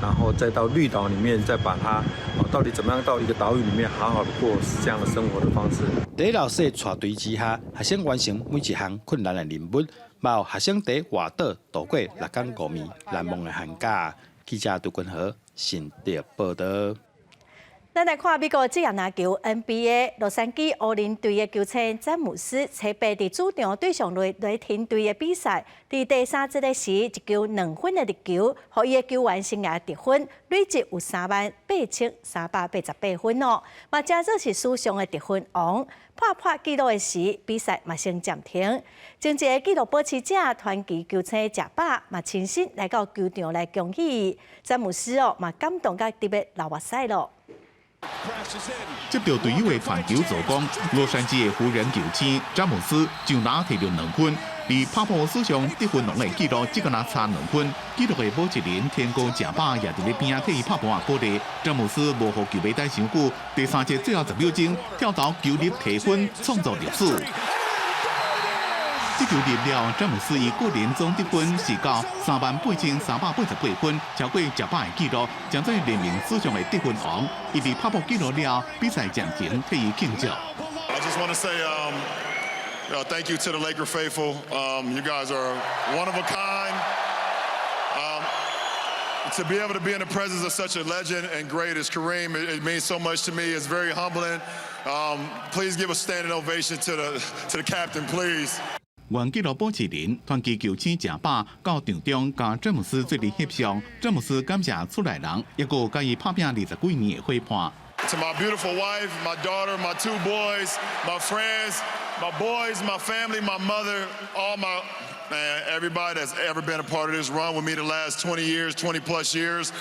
[SPEAKER 16] 然後再到綠島裡面，再把它到底怎麼樣到一個島嶼裡面好好的過這樣的生活的方式。
[SPEAKER 32] 佇老師的帶隊之下，學生完成每一項困難的任務，嘛予學生佇外島度過六工五暝難忘的寒假。記者杜君和新竹報導。
[SPEAKER 1] 咱來看美國職業籃球 NBA 洛杉磯湖人隊的球星詹姆斯，初八佇主場對上雷霆隊的比賽，佇第三節的時，一球2分的入球，予伊的球員生涯得分累計有38,388分哦，嘛成做是史上的得分王。破紀錄的時，比賽嘛先暫停。前一個紀錄保持者傳奇球星賈巴嘛親身來到球場來恭喜伊，詹姆斯哦嘛感動甲直欲流目屎咯。
[SPEAKER 18] 接著隊友的傳球助攻，洛杉磯的湖人球星詹姆斯就拿提著兩分，離拍破史上得分王的紀錄只閣焦差兩分。紀錄的保持人天哥賈巴也佇咧邊仔替伊拍噗仔鼓勵。詹姆斯無予球迷等傷久，第三節最後10秒鐘跳投球入提分，創造歷史。這球入了，詹姆斯伊個人總得分是到38,388分，超過賈巴的紀錄，成做聯盟史上的得分王。伊佇拍破紀錄了，比賽暫停，替伊慶祝。
[SPEAKER 8] I just want to say, thank you to the Laker faithful. You guys are one of a kind. To be able to be in the presence of such a legend and great as Kareem, it means so much to me. It's very humbling. Please give a standing ovation to the captain, please.
[SPEAKER 18] 原紀錄保持人傳奇球星賈巴到場中佮詹姆斯做伙翕相，詹姆斯感謝厝內人，抑閣佮伊拍拚20幾年的伙伴。
[SPEAKER 8] To my beautiful wife, my daughter, my two boys, my friends, my boys, my family, my mother, all my man, everybody that's ever been a part of this run with me the last 20 years, 20 plus years.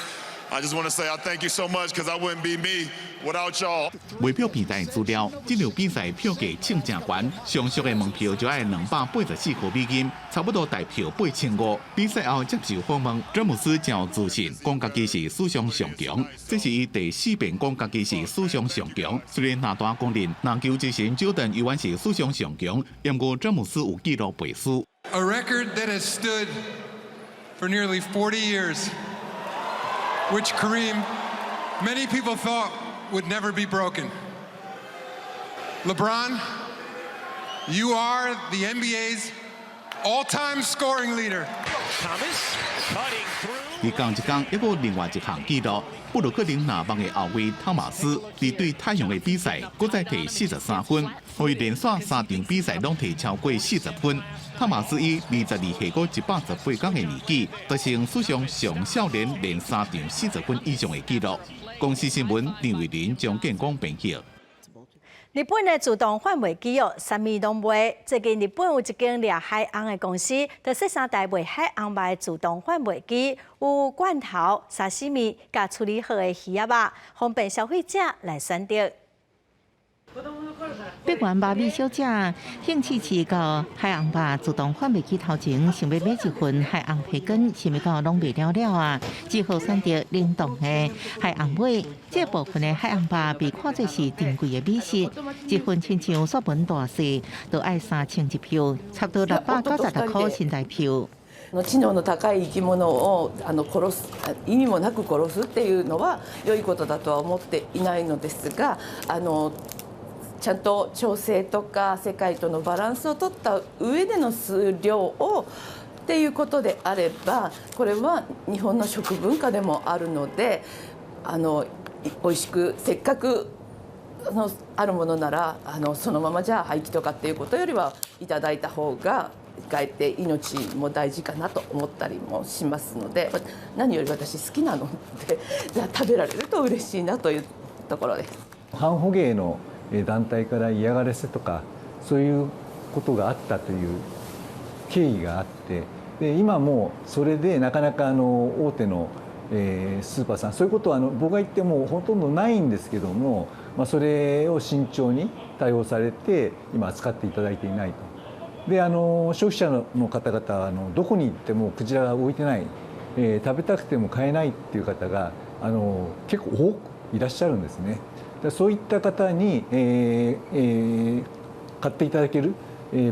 [SPEAKER 8] I just want to say I thank you so much because I wouldn't be me without y'all.
[SPEAKER 18] 賣票平台資料，這場比賽票價唱誠懸，上俗的門票就愛284塊美金，差不多台票8500。比賽後接受訪問，詹姆斯誠有自信，講家己是史上上強，這是伊第四遍講家己是史上上強。雖然籃壇公認籃球之神喬丹猶原是史上上強，毋過詹姆斯有紀錄背書。
[SPEAKER 19] A record that has stood for nearly 40 years, which Kareem, many people thought would never be broken. LeBron, you are the NBA's all-time scoring leader.
[SPEAKER 18] Thomas cutting through. 伊仝一工，抑閣另外一項紀錄，布魯克林籃網的後衛湯馬斯，佇對太陽的比賽，閣再提43分，予伊連續三場比賽攏提超過40分。湯馬斯以22歲閣118天的年紀，達成史上上少年連三場四十分以上的紀錄。公視新聞張慧玲、張建光編譯。
[SPEAKER 1] 日本的自動販賣機哦，啥物攏賣。最近日本有一間掠海翁的公司，就設三台賣海翁肉的自動販賣機，有罐頭、沙西米、佮處理好的魚仔肉，方便消費者來選擇。
[SPEAKER 20] 百元肉米小姐興致起到海翁肉自動販賣機頭前，想欲買一份海翁培根，想欲到攏賣了了啊，只好選擇冷凍的海翁尾。這部分的海翁肉被看作是珍貴的美食，一份親像雪門大細，都愛3000日票，差不多696塊新台票。
[SPEAKER 2] 知能の高い生き物を殺す、意味もなく殺すっていうのは良いことだとは思っていないのですが、ちゃんと調整とか世界とのバランスを取った上での数量をっていうことであれば、これは日本の食文化でもあるので、美味しくせっかくあるものならそのままじゃあ廃棄とかっていうことよりはいただいた方がかえって命も大事かなと思ったりもしますので、何より私好きなので食べられると嬉しいなというところです。
[SPEAKER 16] 反捕鯨の団体から嫌がらせとかそういうことがあったという経緯があって、で今もそれでなかなか大手のスーパーさん、そういうことは僕が言ってもほとんどないんですけども、それを慎重に対応されて今扱っていただいていないと。で消費者の方々はどこに行ってもクジラが置いてない、食べたくても買えないっていう方が結構多くいらっしゃるんですね。そういった方に、買っていただける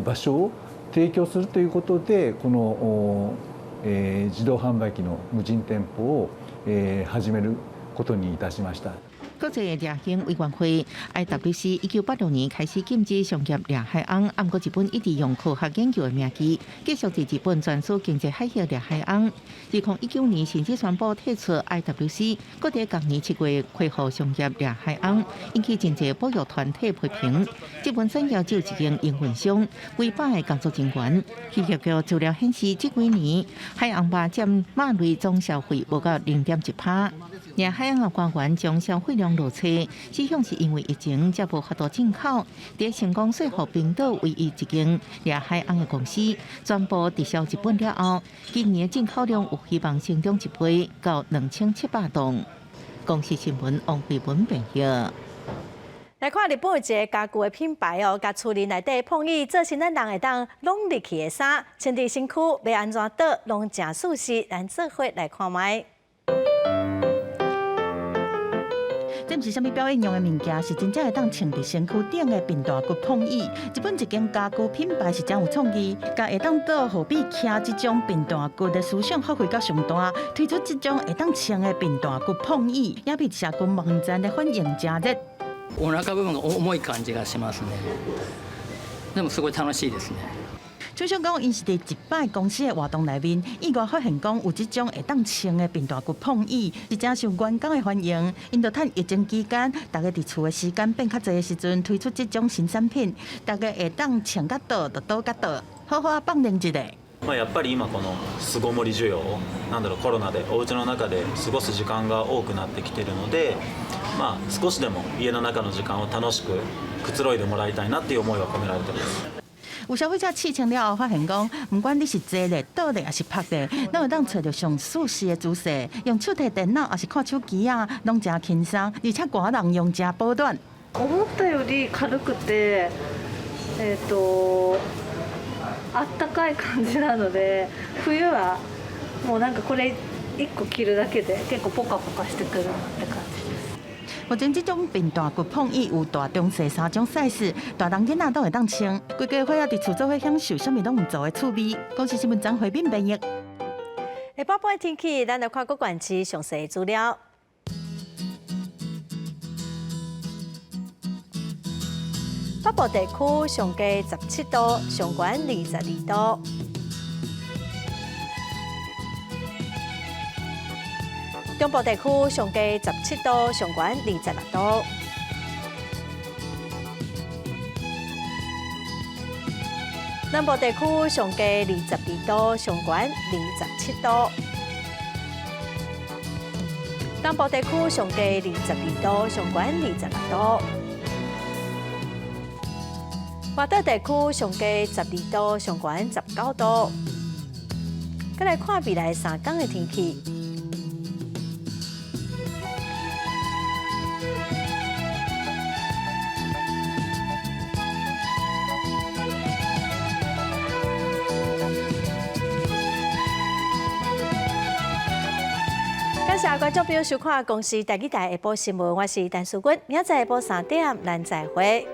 [SPEAKER 16] 場所を提供するということで、この自動販売機の無人店舗を始めることにいたしました。
[SPEAKER 20] 國際掠魚委員會 IWC 1986年開始禁止商業掠海翁，毋過日本一直用科學研究的名義，繼續佇日本專屬經濟海域掠海翁。2019年甚至宣布退出 IWC，閣佇今年7月恢復商業掠海翁，引起真濟保育團體批評。日本產業只有一間營運商，幾百个工作人員。氣象局資料顯示，這幾年海翁肉佔肉類總消費無到0.1%。掠海翁的官員將消費量落車，只向是因為疫情才無法度進口。佇成功說服冰島唯一一間掠海翁的公司全部直銷日本了後，今年進口量有希望成長一倍到2700噸。公視新聞王慧文編譯。
[SPEAKER 1] 來看日本有一个家具的品牌哦，共厝內底膨椅做成咱人會當攏入去的衫，穿佇身軀欲按怎倒攏誠舒適，咱做伙來看覓。
[SPEAKER 3] 這毋是啥物表演用的物件，是真正會當穿佇身軀頂的貧大骨膨椅。日本一間家具品牌是誠有創意，共會當倒予比徛這種貧大骨的思想發揮到上大，推出這種會當穿的貧大骨膨椅，也被社群網站的反應誠熱。
[SPEAKER 10] お腹部分が重い感じがしますね。でもすごい楽しいですね。
[SPEAKER 3] 廠商講，𪜶是佇一擺公司的活動內面，意外發現講有這種會當穿的貧大骨膨椅，是誠受員工的歡迎。𪜶就趁疫情期間，大家佇厝的時間變較濟的時陣，推出這種新產品，大家會當穿甲倒就倒甲倒，好好仔放冷一下。
[SPEAKER 21] まあやっぱり今この巣ごもり需要、なんだろうコロナでお家の中で過ごす時間が多くなってきてるので、まあ少しでも家の中の時間を楽しくくつろいでもらいたいなっていう思いが込められてます。
[SPEAKER 3] 有消費者試穿了後，發現講，毋管你是坐咧、倒咧，抑是趴咧，攏會當揣著上舒適的姿勢，用手提電腦抑是看手機仔，攏誠輕鬆，而且寒人用誠保暖。
[SPEAKER 22] 思ったより軽くて、あったかい感じなので、冬はもうなんかこれ一個着るだけで結構ポカポカしてくるなって感じ。
[SPEAKER 3] 目前這種貧大骨膨椅有大、中、細三種 size，大人囡仔都會當穿。規家伙仔佇厝做伙享受，啥物攏毋做的趣味。公視新聞張惠敏編譯。
[SPEAKER 1] 下晡半天氣，咱來看各縣市詳細資料。北部地區上低17度，上懸22度。中部地區上低17度，上懸26度。南部地區上低22度，上懸27度。東部地區上低22度，上懸26度。外島地區上低12度，上懸19度。閣來看未來三工的天氣。感謝觀眾朋友收看公視台語台下晡新聞，我是陳淑君，明仔載下晡3點，咱再會。